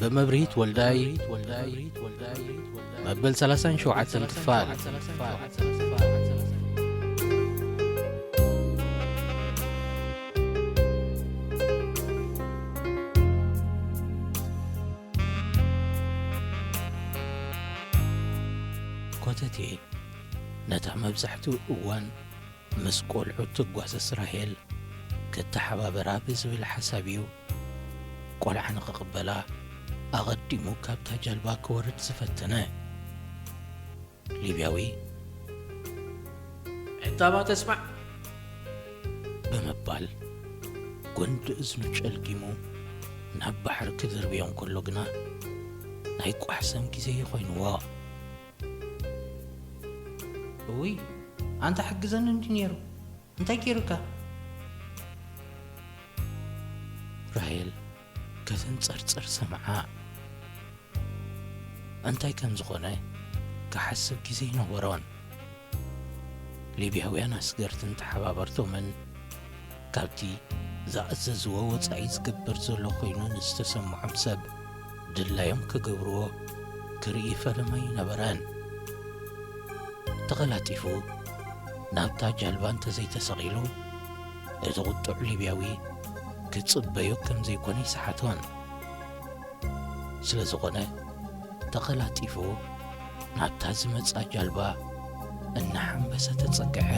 ብመብርሂት ወልዳይ፣ መበል ሰላሳን ሸውዓተን ክፋል። ኮተቴ ነታ መብዛሕትኡ እዋን ምስ ቆልዑ ትጓሰስ ራሄል ክተሓባበራ ብዝብል ሓሳብ እዩ ቆልዓ ንኽቕበላ ኣቐዲሙ ካብታ ጃልባ ክወርድ ዝፈተነ። ሊብያዊ፣ "ሕታማ ተስማዕ!" ብምባል ጉንዲ እዝኑ ጨልጊሙ ናብ ባሕሪ ክድርብዮ እንከሎ ግና ናይ ቋሕሰም ግዜ እዩ ኮይንዎ። "እውይ፣ ኣንታ ሕግዘኒ እንዲ ነይሩ፣ እንታይ ገይሩካ?" ራሄል ከተንጸርጽር ሰምዓ። እንታይ ከም ዝኾነ ክሓስብ ግዜ ኣይነበሮን። ሊብያውያን ኣስገርትን ተሓባበርቶምን ካብቲ ዝኣዘዝዎ ወጻኢ ዝግበር ዘሎ ኮይኑ ንዝተሰምዖም ሰብ ድላዮም ክገብርዎ ክርኢ ፈለማ ኣይነበረን። ተቐላጢፉ ናብታ ጃልባ እንተዘይተሰቒሉ፣ እቲ ቁጡዕ ሊብያዊ ክጽበዮ ከም ዘይኮነ ይሰሓቶን። ስለ ዝኾነ፣ ተቐላጢፉ ናብታ ዝመጻ ጃልባ እናሓንበሰ ተጸግዐ።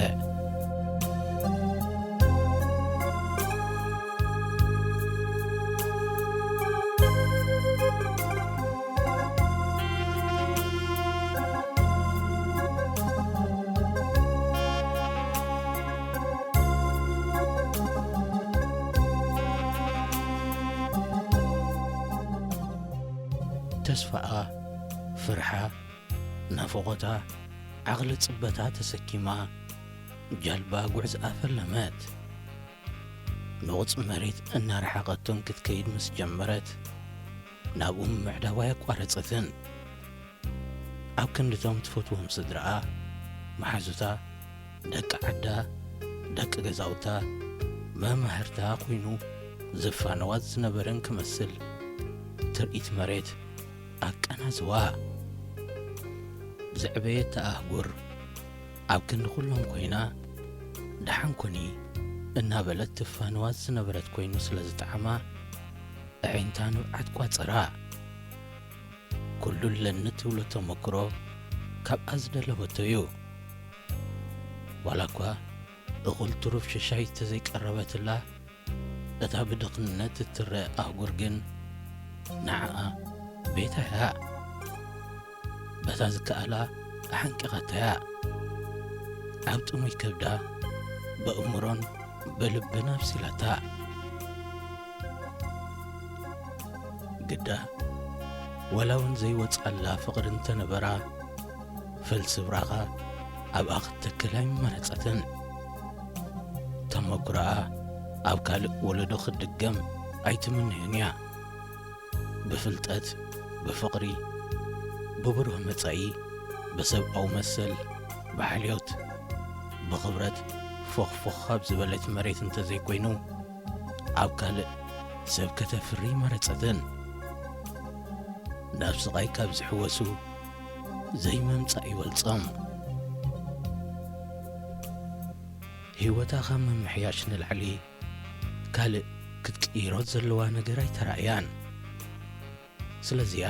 ተስፋኣ፣ ፍርሓ፣ ናፍቖታ፣ ዓቕሊ ጽበታ ተሰኪማ፣ ጃልባ ጉዕዝኣ ፈለመት። ንቑጽ መሬት እናረሓቐቶን ክትከይድ ምስ ጀመረት፣ ናብኡ ምምዕዳው ኣየቋረጸትን። ኣብ ክንድቶም ትፈትዎም ስድራኣ፣ መሓዙታ፣ ደቂ ዓዳ፣ ደቂ ገዛውታ፣ መማህርታ ኮይኑ ዝፋነዋ ዝነበረን ክመስል፣ ትርኢት መሬት ኣቀናዝዋ። ብዘዕበየት ኣህጉር ኣብ ክንዲ ኩሎም ኮይና፣ ደሓን ኩኒ እናበለት ትፋነዋ ዝነበረት ኮይኑ ስለ ዝጠዓማ፣ ኣዒንታ ንብዓት ቋጸራ። ኩሉ ኣለኒ ትብሎ ተመክሮ ካብኣ ዝደለበቶ እዩ። ዋላ እኳ እኹል ትሩፍ ሽሻይ ተዘይቀረበትላ፣ እታ ብድኽነት እትረአ ኣህጉር ግን ንዓኣ ቤታ እያ። በታ ዝከኣላ ኣሓንቂቓታ እያ። ኣብ ጥሙይ ከብዳ ብእምሮን ብልብን ኣብሲላታ። ግዳ፣ ወላ እውን ዘይወጽኣላ ፍቕሪ እንተነበራ፣ ፈልሲ ብራኻ ኣብኣ ክትተክል ኣይመረጸትን። ተመኩሮኣ ኣብ ካልእ ወለዶ ክድገም ኣይትምነዮን እያ። ብፍልጠት፣ ብፍቕሪ፣ ብብሩህ መጻኢ፣ ብሰብኣዊ መሰል፣ ብሓልዮት፣ ብኽብረት ፎኽፎኽ ኣብ ዝበለት መሬት እንተዘይኮይኑ፣ ኣብ ካልእ ሰብ ከተፍሪ ኣይመረጸትን። ናብ ስቓይ ካብ ዝሕወሱ ዘይምምጻእ ይበልጾም። ህይወታ ካብ ምምሕያሽ ንላዕሊ ካልእ ክትቅይሮ ዘለዋ ነገር ኣይተራእያን። ስለዚያ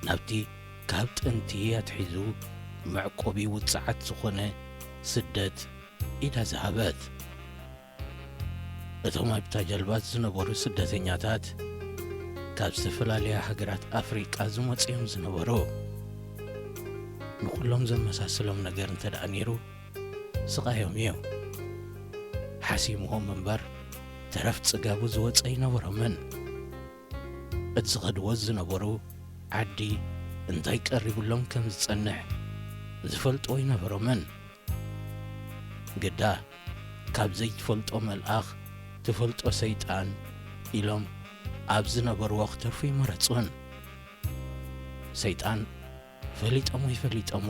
ናብቲ ካብ ጥንቲ ኣትሒዙ መዕቆቢ ውጽዓት ዝኾነ ስደት ኢዳ ዝሃበት። እቶም ኣብታ ጀልባ ዝነበሩ ስደተኛታት ካብ ዝተፈላለያ ሃገራት ኣፍሪቃ ዝመጹ እዮም ዝነበሩ። ንኹሎም ዘመሳስሎም ነገር እንተ ደኣ ነይሩ፣ ስቓዮም እዩ። ሓሲምዎም እምበር፣ ተረፍ ጽጋቡ ዝወጸ ኣይነበሮምን። እቲ ዝኸድዎ ዝነበሩ ዓዲ እንታይ ቀሪቡሎም ከም ዝጸንሕ ዝፈልጥዎ ኣይነበሮምን። ግዳ፣ ካብ ዘይትፈልጦ መልኣኽ ትፈልጦ ሰይጣን ኢሎም ኣብ ዝነበርዎ ክተርፉ ኣይመረጹን። ሰይጣን ፈሊጦሞ ይፈሊጦሞ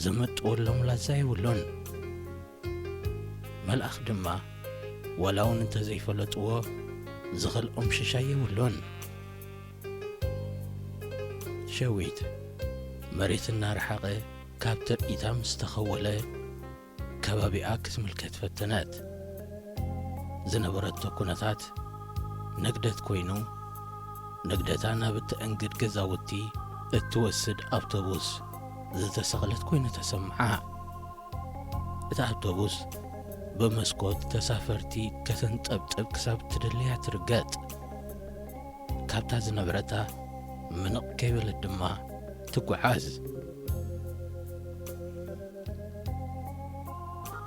ዝምጥወሎም ላዛ የብሉን። መልኣኽ ድማ ዋላ እውን እንተዘይፈለጥዎ ዝኸልኦም ሽሻይ የብሉን። ሸዊት መሬት እናረሓቐ ካብ ትርኢታ ምስ ተኸወለ፣ ከባቢኣ ክትምልከት ፈተነት። ዝነበረቶ ኩነታት ንግደት ኮይኑ፣ ንግደታ ናብ እተእንግድ ገዛውቲ እትወስድ ኣውቶቡስ ዝተሰቕለት ኮይኑ ተሰምዓ። እታ ኣውቶቡስ ብመስኮት ተሳፈርቲ ከተንጠብጥብ ክሳብ ትደልያ ትርገጥ። ካብታ ዝነበረታ ምንቕ ከይበለት ድማ ትጓዓዝ።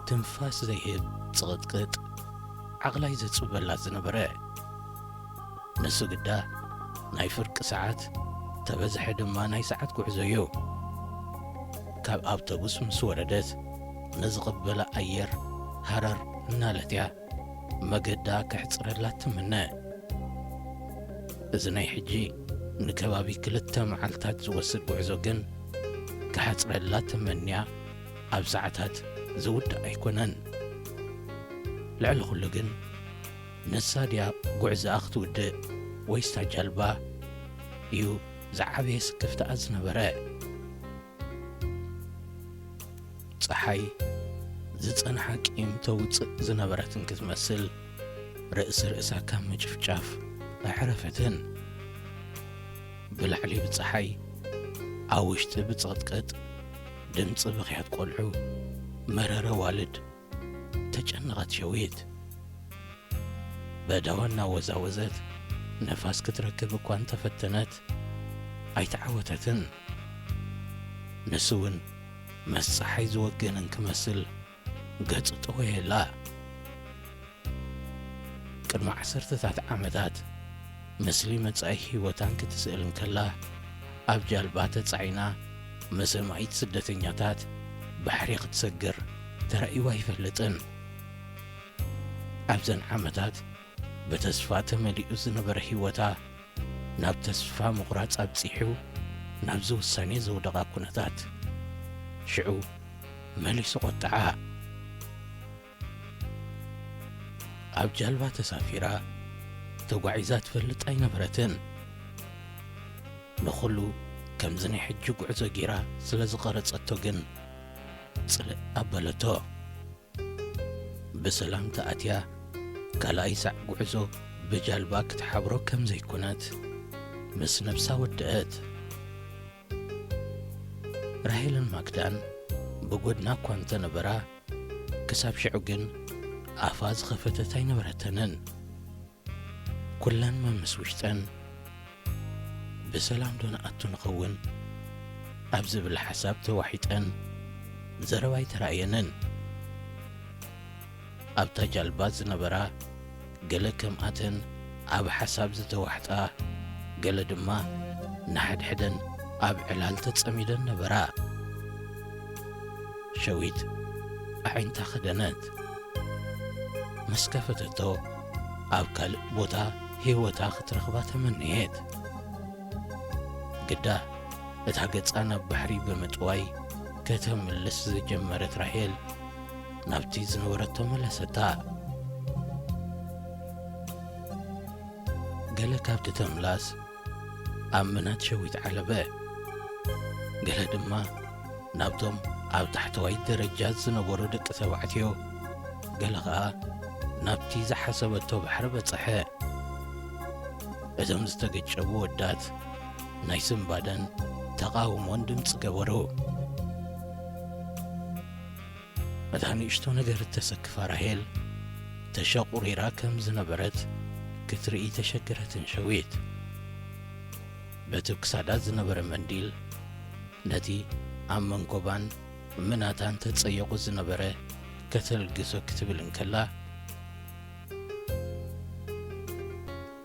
ትንፋስ ዘይህብ ጽቕጥቅጥ ዓቕላይ ዘጽበላ ዝነበረ። ንሱ ግዳ ናይ ፍርቂ ሰዓት፣ ተበዝሐ ድማ ናይ ሰዓት ጉዕዞ እዩ። ካብ ኣውቶቡስ ምስ ወረደት፣ ንዝቕበላ ኣየር ሃረር እናለትያ መገዳ ከሕጽረላ ትምነ። እዚ ናይ ሕጂ ንከባቢ ክልተ መዓልታት ዝወስድ ጉዕዞ ግን ክሓጽረላ ተመንያ ኣብ ሰዓታት ዝውዳእ ኣይኮነን። ልዕሊ ኩሉ ግን ንሳ ድያ ጉዕዞኣ ክትውድእ ወይስ እታ ጃልባ እዩ ዝዓበየ ስክፍታኣ ዝነበረ። ጸሓይ ዝጸንሓ ቂም ተውጽእ ዝነበረትን ክትመስል፣ ርእሲ ርእሳ ካብ ምጭፍጫፍ ኣዕረፈትን። ብላዕሊ ብጸሓይ፣ ኣብ ውሽጢ ብጽቕጥቅጥ፣ ድምጺ ብኽያት ቆልዑ፣ መረረ ዋልድ፣ ተጨነቐት ሸዊት። በእዳዋ እናወዛወዘት ነፋስ ክትረክብ እኳ እንተፈተነት፣ ኣይተዓወተትን። ንሱ እውን ምስ ጸሓይ ዝወገነን ክመስል ገጹ ጠወየላ። ቅድሚ ዓሰርተታት ዓመታት፣ ምስሊ መጻኢ ህይወታን ክትስእል እንከላ፣ ኣብ ጃልባ ተጻዒና ምስ ኣማኢት ስደተኛታት ባሕሪ ክትሰግር ተራእይዋ ኣይፈልጥን። ኣብዘን ዓመታት፣ ብተስፋ ተመሊኡ ዝነበረ ህይወታ፣ ናብ ተስፋ ምቑራጽ ኣብጺሑ፣ ናብዚ ውሳኔ ዘውደቓ ኩነታት፣ ሽዑ መሊሱ ቆጠዓ። ኣብ ጃልባ ተሳፊራ ተጓዒዛ ትፈልጥ ኣይነበረትን። ንኹሉ ከምዚ ናይ ሕጂ ጉዕዞ ጌራ ስለ ዝቐረጸቶ ግን ጽልእ ኣበለቶ። ብሰላም ተኣትያ ካልኣይ ሳዕ ጉዕዞ ብጃልባ ክትሓብሮ ከም ዘይኮነት ምስ ነብሳ ወደአት። ራሄልን ማክዳን ብጎድና እኳ እንተነበራ፣ ክሳብ ሽዑ ግን ኣፋ ዝኸፈተት ኣይነበረተንን። ኩለን መምስ ውሽጠን፣ "ብሰላም ዶ ንኣቱ ንኸውን?" ኣብ ዝብል ሓሳብ ተዋሒጠን፣ ዘረባ ኣይተራእየንን። ኣብታ ጃልባ ዝነበራ ገለ ከምኣተን ኣብ ሓሳብ ዝተዋሕጣ፣ ገለ ድማ ንሓድሕደን ኣብ ዕላል ተጸሚደን ነበራ። ሸዊት ኣዒንታ ከደነት። ምስ ከፈተቶ፣ ኣብ ካልእ ቦታ ህይወታ ክትረኽባ ተመነየት። ግዳ፣ እታ ገጻ ናብ ባሕሪ ብምጥዋይ ከተምልስ ዝጀመረት ራሄል፣ ናብቲ ዝነበረቶ መለሰታ። ገለ ካብቲ ተምላስ ኣብ ምናት ሸዊት ዓለበ፣ ገለ ድማ ናብቶም ኣብ ታሕተዋይ ደረጃ ዝነበሩ ደቂ ተባዕትዮ፣ ገለ ኸኣ ናብቲ ዝሓሰበቶ ባሕሪ በጸሐ። እቶም ዝተገጨቡ ወዳት ናይ ስንባደን ተቓውሞን ድምጺ ገበሩ። እታ ንእሽቶ ነገር እተሰክፋ ራሄል ተሸቑሪራ ከም ዝነበረት ክትርኢ ተሸገረትን ሸዊት። በቲ ክሳዳ ዝነበረ መንዲል ነቲ ኣብ መንኮባን ምናታን ተጸየቑ ዝነበረ ከተልግሶ ክትብል እንከላ፣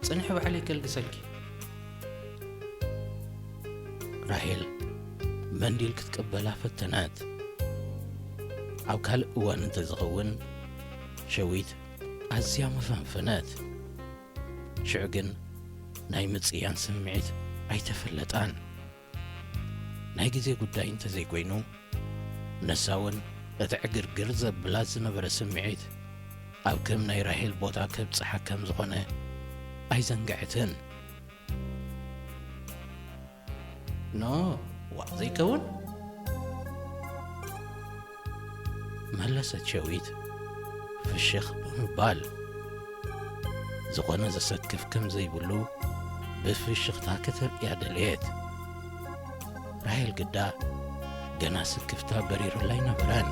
"ጽንሒ ባዕለይ ከልግሰልኪ።" ራሄል መንዲል ክትቅበላ ፈተነት። ኣብ ካልእ እዋን እንተዝኸውን፣ ሸዊት ኣዝያ መፈንፈነት። ሽዑ ግን ናይ ምጽያን ስምዒት ኣይተፈለጣን። ናይ ግዜ ጉዳይ እንተዘይኮይኑ፣ ንሳ እውን እቲ ዕግርግር ዘብላ ዝነበረ ስምዒት ኣብ ከም ናይ ራሄል ቦታ ከብጽሓ ከም ዝኾነ ኣይዘንግዐትን። ኖ፣ ዋእ ዘይከውን፣ መለሰት ሸዊት ፍሽኽ ብምባል። ዝኾነ ዘሰክፍ ከም ዘይብሉ ብፍሽኽታ ከተርእያ ደለየት። ራሄል ግዳ ገና ስክፍታ በሪሩላ ኣይነበረን።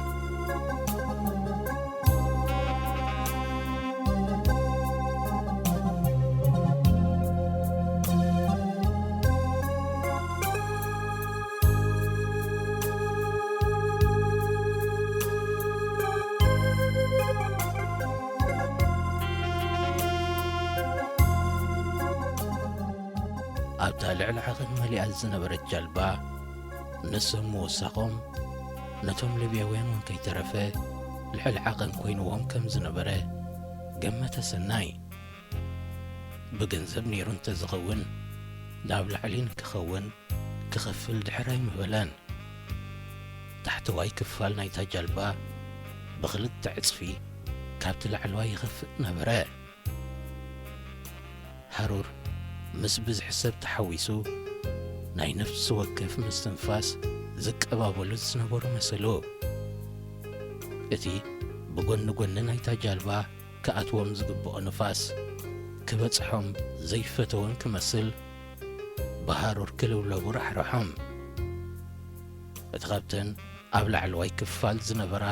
ኣብታ ልዕሊ ዓቐን መሊኣ ዝነበረት ጃልባ ንሶም ምውሳኾም፣ ነቶም ሊብያውያን እውን ከይተረፈ ልዕሊ ዓቐን ኮይንዎም ከም ዝነበረ ገመተ ሰናይ። ብገንዘብ ነይሩ እንተዝኸውን፣ ናብ ላዕሊ ንክኸውን ክኸፍል ድሕር ኣይምበለን። ታሕተዋይ ክፋል ናይታ ጃልባ ብኽልተ ዕጽፊ ካብቲ ላዕለዋይ ይኸፍእ ነበረ። ሃሩር ምስ ብዝሒ ሰብ ተሓዊሱ፣ ናይ ነፍሲ ወከፍ ምስትንፋስ ዝቀባበሉ ዝነበሩ መሰሉ። እቲ ብጎኒ ጎኒ ናይታ ጃልባ ክኣትዎም ዝግብኦ ንፋስ ክበጽሖም ዘይፈተወን ክመስል፣ ብሃሩር ክልብለቡ ራሕረሖም። እቲ ካብተን ኣብ ላዕለዋይ ክፋል ዝነበራ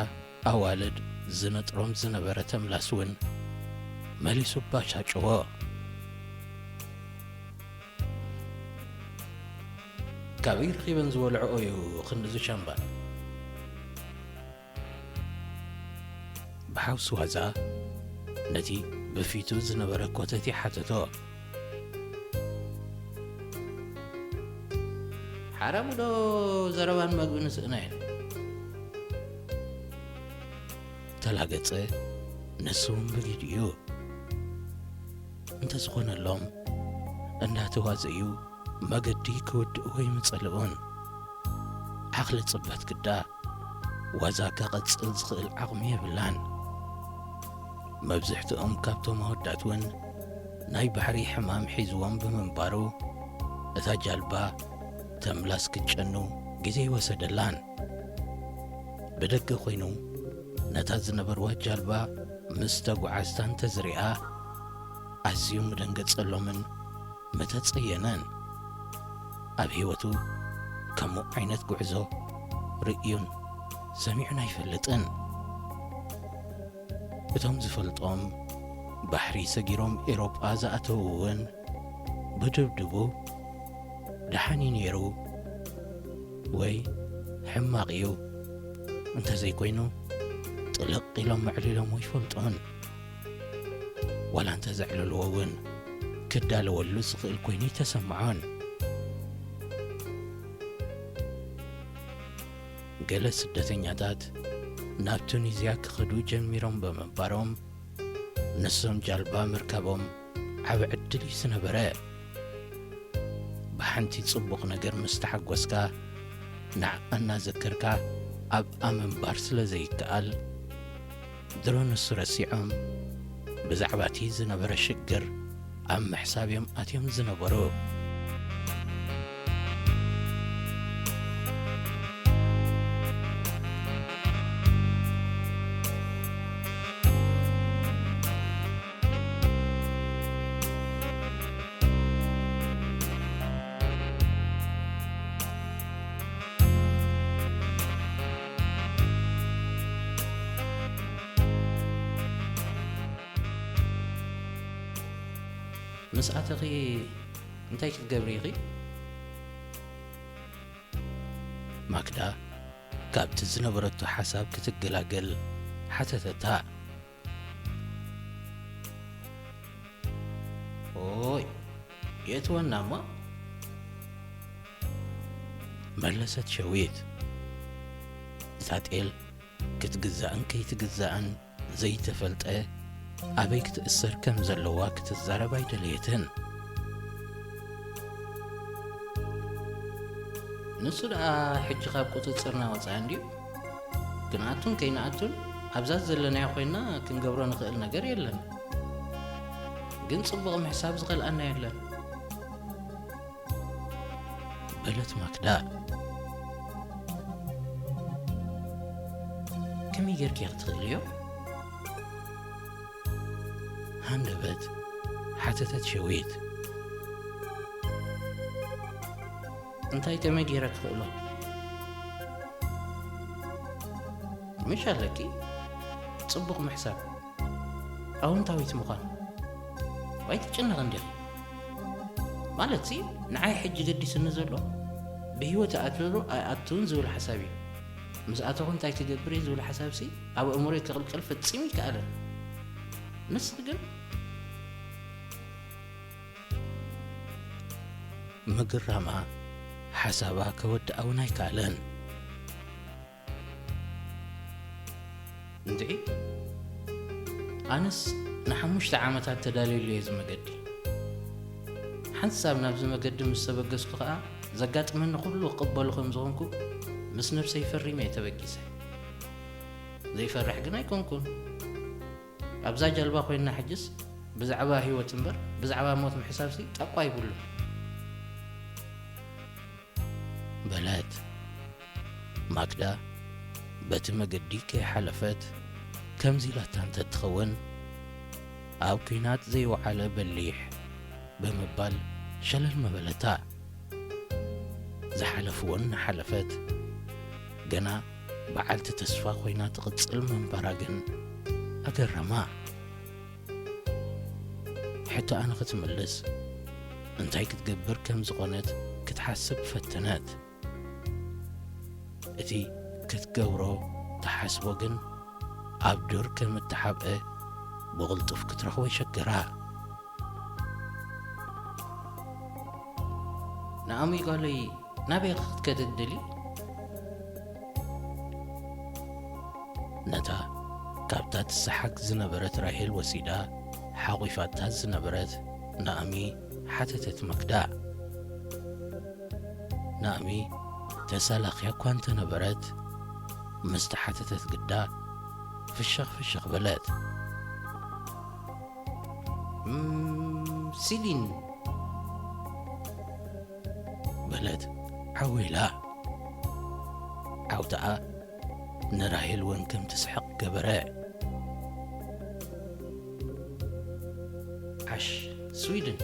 ኣዋልድ ዝነጥሮም ዝነበረ ተምላስ እውን መሊሱ ባሻጭዎ። ካበይ ረኺበን ዝበልዕኦ እዩ ክንድዚ ሻምባል? ብሓውሲ ዋዛ ነቲ ብፊቱ ዝነበረ ኮተት ይሓተቶ። ሓራሙ ዶ ዘረባን መግብን ስእና ኢሉ ተላገጸ። ንሱ እውን ብጊድ እዩ። እንተዝኾነሎም እንዳተዋዘዩ መገዲ ክውድእዎ ይምጸልኡን። ዓቕሊ ጽበት ግዳ ዋዛ ከቐጽል ዝኽእል ዓቕሚ የብላን። መብዝሕትኦም ካብቶም ኣወዳት እውን ናይ ባሕሪ ሕማም ሒዝዎም ብምንባሩ፣ እታ ጃልባ ተምላስ ክትጨኑ ግዜ ይወሰደላን። ብደገ ኮይኑ ነታ ዝነበርዋ ጃልባ ምስ ተጓዓዝታ እንተዝሪኣ፣ ኣዝዩ ምደንገጸሎምን ምተጸየነን። ኣብ ህይወቱ ከምኡ ዓይነት ጉዕዞ ርእዩን ሰሚዑን ኣይፈልጥን። እቶም ዝፈልጦም ባሕሪ ሰጊሮም ኤውሮጳ ዝኣተዉ እውን ብድብድቡ ደሓን እዩ ነይሩ ወይ ሕማቕ እዩ እንተዘይኮይኑ ጥልቕ ኢሎም ኣዕሊሎሞ ይፈልጡን። ዋላ እንተዘዕለልዎ እውን ክዳለወሉ ዝኽእል ኮይኑ ይተሰምዖን። ገለ ስደተኛታት ናብ ቱኒዝያ ክኸዱ ጀሚሮም ብምንባሮም፣ ንሶም ጃልባ ምርካቦም ዓቢ ዕድል እዩ ዝነበረ። ብሓንቲ ጽቡቕ ነገር ምስ ተሓጎስካ፣ ንዓኣ እናዘከርካ ኣብኣ ምንባር ስለ ዘይከኣል፣ ድሮ ንሱ ረሲዖም፣ ብዛዕባ እቲ ዝነበረ ሽግር ኣብ ምሕሳብ እዮም ኣትዮም ዝነበሩ። ምስ ኣተኺ እንታይ ክትገብሪ ኢኺ? ማክዳ ካብቲ ዝነበረቶ ሓሳብ ክትገላገል ሓተተታ። ኦይ፣ የእትወና እሞ። መለሰት ሸዊት። እታ ጤል ክትግዛእን ከይትግዛእን ዘይተፈልጠ፣ ኣበይ ክትእሰር ከም ዘለዋ ክትዛረብ ኣይደለየትን። ንሱ ደኣ ሕጂ ካብ ቁጽጽርና ወጻኢ እንድዩ። ክንኣቱን ከይንኣቱን ኣብዛ ዘለናዮ ኮይንና ክንገብሮ ንኽእል ነገር የለን። ግን ጽቡቕ ምሕሳብ ዝኸልኣና የለን። በለት ማክዳ። ከመይ ጌርኪ ክትኽእልዮ? ሃንደበት ሓተተት ሸዊት። እንታይ ከመይ ጌረ ክኽእሎ? ምሽ ኣለኪ ጽቡቕ ምሕሳብ፣ ኣውንታዊት ምዃን። ኣይትጨነቒ እንዲኺ። ማለትሲ ንዓይ ሕጂ ገዲስኒ ዘሎ ብህይወት ኣትወሉ ኣይኣትውን ዝብል ሓሳብ እዩ። ምስ ኣተኹ እንታይ ክገብር እየ ዝብል ሓሳብሲ ኣብ ኣእምሮይ ክቕልቀል ፈጺሙ ይከኣለን። ንስኺ ግን ምግራማ ሓሳባ ከወድኣ እውን ኣይከኣለን። እንድዒ ኣነስ ንሓሙሽተ ዓመታት ተዳልየሉ እየ እዚ መገዲ። ሓንሳብ ናብዚ መገዲ ምስ ተበገስኩ ኸኣ ዘጋጥመኒ ኩሉ ክቕበሎ ከም ዝኾንኩ ምስ ነብሰይ ፈሪመ እየ ተበጊሰ። ዘይፈርሕ ግን ኣይኮንኩን። ኣብዛ ጃልባ ኮይንና ሕጅስ ብዛዕባ ህይወት እምበር ብዛዕባ ሞት ምሕሳብሲ ጣቋ ይብሉን። በለት። ማክዳ በቲ መገዲ ከይሓለፈት ከምዚ ኢላታ እንተትኸውን፣ ኣብ ኲናት ዘይወዓለ በሊሕ ብምባል ሸለል መበለታ። ዝሓለፍዎን እናሓለፈት፣ ገና በዓልቲ ተስፋ ኮይና ትቕጽል ምንባራ ግን ኣገረማ። ሕቶኣ ንኽትምልስ እንታይ ክትገብር ከም ዝኾነት ክትሓስብ ፈተነት። እቲ ክትገብሮ ትሓስቦ ግን ኣብ ዱር ከም እተሓብአ ብቕልጡፍ ክትረኽቦ ይሸግራ። ንኣሙይ ጓለይ ናበይ ክትከድ ትደሊ? ነታ ካብታ ትሰሓግ ዝነበረት ራሄል ወሲዳ ሓቑፋታ ዝነበረት ናእሚ ሓተተት ማክዳ። ናእሚ ተሳላኽያ እኳ እንተነበረት፣ ምስ ተሓተተት ግዳ ፍሽኽ ፍሽኽ በለት። "እም፣ ሲሊን" በለት ዓው ኢላ። ዓውታኣ ንራሄል እውን ከም ትስሕቕ ገበረ። "ዓሽ፣ ስዊድን፣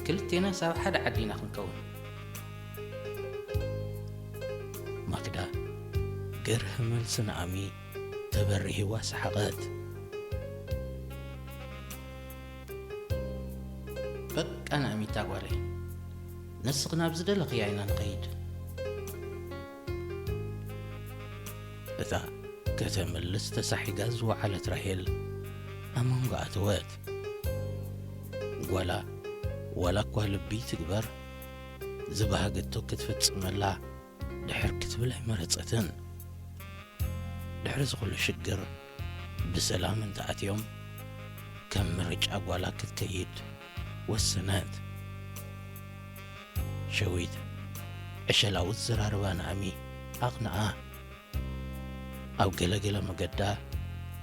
ክልቴናስ ኣብ ሓደ ዓዲ ኢና ክንከውን?" ማክዳ ገርህ መልሲ ንኣሚ ተበሪህዋ ሰሓቐት። "በቃ ናእሚታ ጓለይ፣ ንስኺ ናብ ዝደለኽያ ኢና ንኸይድ." እታ ከተምልስ ተሳሒጋ ዝወዓለት ራሄል ኣብ መንጎ ኣተወት። ጓላ ዋላ እኳ ልቢ ትግበር፣ ዝበሃገቶ ክትፍጽመላ ድሕር ክትብል ኣይመረጸትን። ድሕሪ እዚ ኩሉ ሽግር ብሰላም እንተኣትዮም፣ ከም ምርጫ ጓላ ክትከይድ ወሰነት። ሸዊት ዕሸላዊ ዘራርባ ንኣሚ ኣቕንኣ። ኣብ ገለገለ መገዳ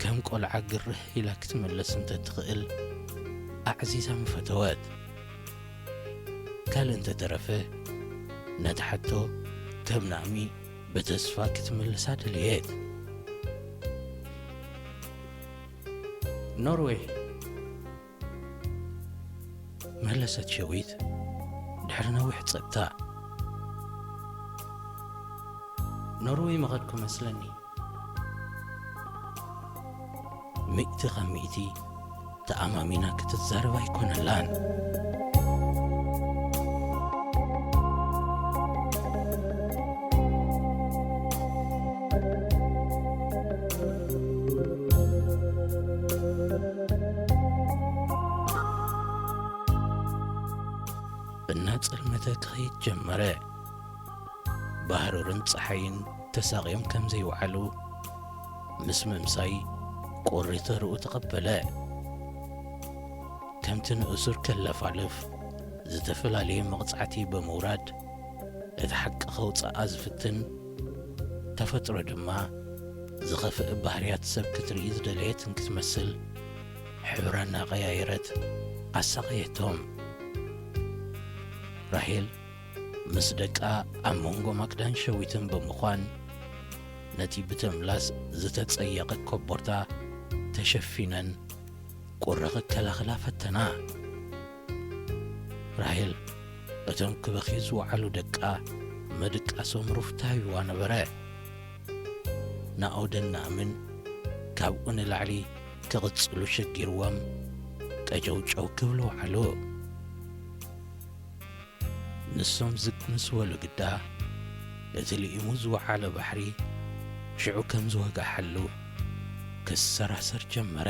ከም ቆልዓ ግርህ ኢላ ክትምለስ እንተትኽእል ኣዕዚዛ ምፈተወት። ካልእ እንተተረፈ ነቲ ሕቶ ከም ናእሚ ብተስፋ ክትምልሳ ደለየት። "ኖርዌይ" መለሰት ሸዊት ድሕሪ ነዊሕ ጸጥታ። "ኖርዌይ ምኸድኩ መስለኒ።" ሚእቲ ካብ ሚእቲ ተኣማሚና ክትዛረብ ኣይኮነላን። እናጸልመተ ክኸይድ ጀመረ። ባህሩርን ጸሓይን ተሳቕዮም ከም ዘይወዓሉ ምስ ምምሳይ ቁሪ ተርኡ ተቐበለ። ከምቲ ንእሱር ከለፋልፍ ዝተፈላለየ መቕጻዕቲ ብምውራድ እቲ ሓቂ ከውጽኣ ዝፍትን፣ ተፈጥሮ ድማ ዝኸፍእ ባህርያት ሰብ ክትርኢ ዝደለየት እንክትመስል ሕብራ እናቐያየረት ኣሳቐየቶም። ራሄል ምስ ደቃ ኣብ መንጎ ማክዳን ሸዊትን ብምዃን ነቲ ብተምላስ ዝተጸየቐ ኮቦርታ ተሸፊነን ቁሪ ክከላኸላ ፈተና። ራሄል እቶም ክበኽዩ ዝወዓሉ ደቃ ምድቃሶም ሩፍታዩዋ ነበረ። ናኦድን ናእምን ካብኡ ንላዕሊ ክቕጽሉ ሸጊርዎም ቀጨውጨው ክብሉ ወዓሉ። ንሶም ዝግ ምስ በሉ ግዳ እቲ ልኢሙ ዝወዓለ ባሕሪ ሽዑ ከም ዝወጋሓሉ ክሰራሰር ጀመረ።